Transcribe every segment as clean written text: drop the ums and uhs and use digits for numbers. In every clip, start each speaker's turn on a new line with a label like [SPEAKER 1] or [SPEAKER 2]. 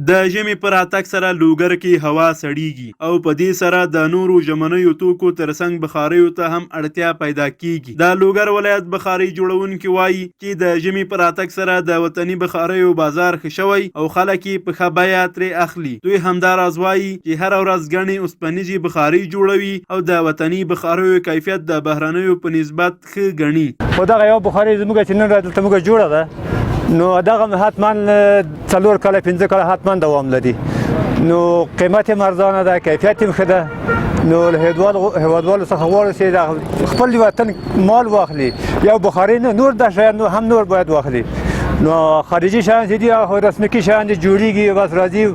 [SPEAKER 1] د ژمي په راتګ سره لوګر کې هوا سړیږي او په دې سره د نورو ژمنیو توکو ترڅنګ بخاریو ته هم اړتیا پیدا کیږي. د لوګر ولایت بخارۍ جوړونکي وايي چې د ژمي په راتګ سره د وطني بخاریو بازار ښه شوی او خلک یې په ښه بیه ترې اخلي. دوی همداراز وايي چې هره ورځ ګڼې اوسپنیزې بخارۍ جوړوي او د وطني بخاریو کیفیت د بهرنیو په نسبت ښه ګڼي.
[SPEAKER 2] خو دغه یو بخاري زموږ چې نن دلته موږ جوړه ده، نو دغه حتما 4 کاله 5 کاله حتما دوام لري. نو قیمت یې ارزانه ده، کیفیت یې ښه ده. نو له هیوادوالو څخه غواړو چې خپل وطن مال واخلي، یو بخاري نه، نور دا شیان هم نور باید واخلي. نو خارجي شیان چې دي، هغه رسمي شیان دي، جوړیږي بس راځي.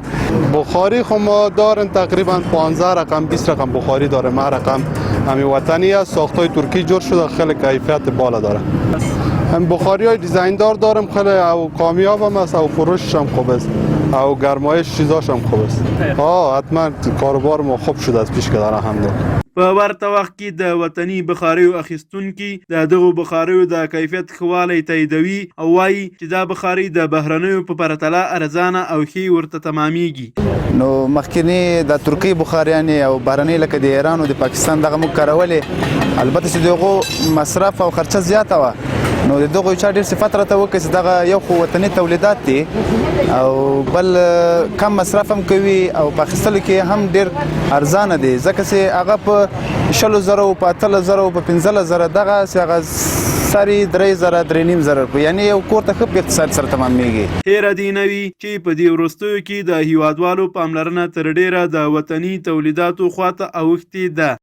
[SPEAKER 3] بخاری خو ما دارن تقریبا 15 رقم، 20 رقم بخاری داره. ما رقم همین وطنی است، ساختای ترکی جور شده، خیلی کیفیت بالا داره. هم بخاری های دیزاین دار دارم، خیلی او کامیاب هم است، او فروشش هم خوب است، او گرمایش چیزاش هم خوب است. ها، حتما کاروبار ما خوب شده از پیش که داره هم داره.
[SPEAKER 1] په ورته وخت کې د وطني بخاریو اخیستونکي د دغو بخاریو د کیفیت ښه والی تاییدوي او وايي چې دا بخارۍ د بهرنیو په پرتله ارزانه او ښې ورته تمامیږي.
[SPEAKER 4] نو مخکینی د ترکي بخاریانې او بهرنۍ لکه د ایران او د پاکستان دغه موږ کارولې، البته چې د هغو مصرف او خرچه زیاته وه. نو د دغو چا ډیر صفت راته وکړ چې دغه یو خو وطني تولیدات دي او بل کم مصرف هم کوي او په اخیستلو کې هم ډیر ارزانه دي، ځکه چې هغه په 20 زره، په 18 زره، په 15 زره، دغه چې هغه سری 3000، 3.5 زره روپۍ، یعنی یو کور ته ښه په اقتصاد سره تمامېږي.
[SPEAKER 1] هېره دې نه وي چې په دې وروستیو کې د هیوادوالو پاملرنه تر ډېره د وطني تولیداتو خواته اوښتې ده.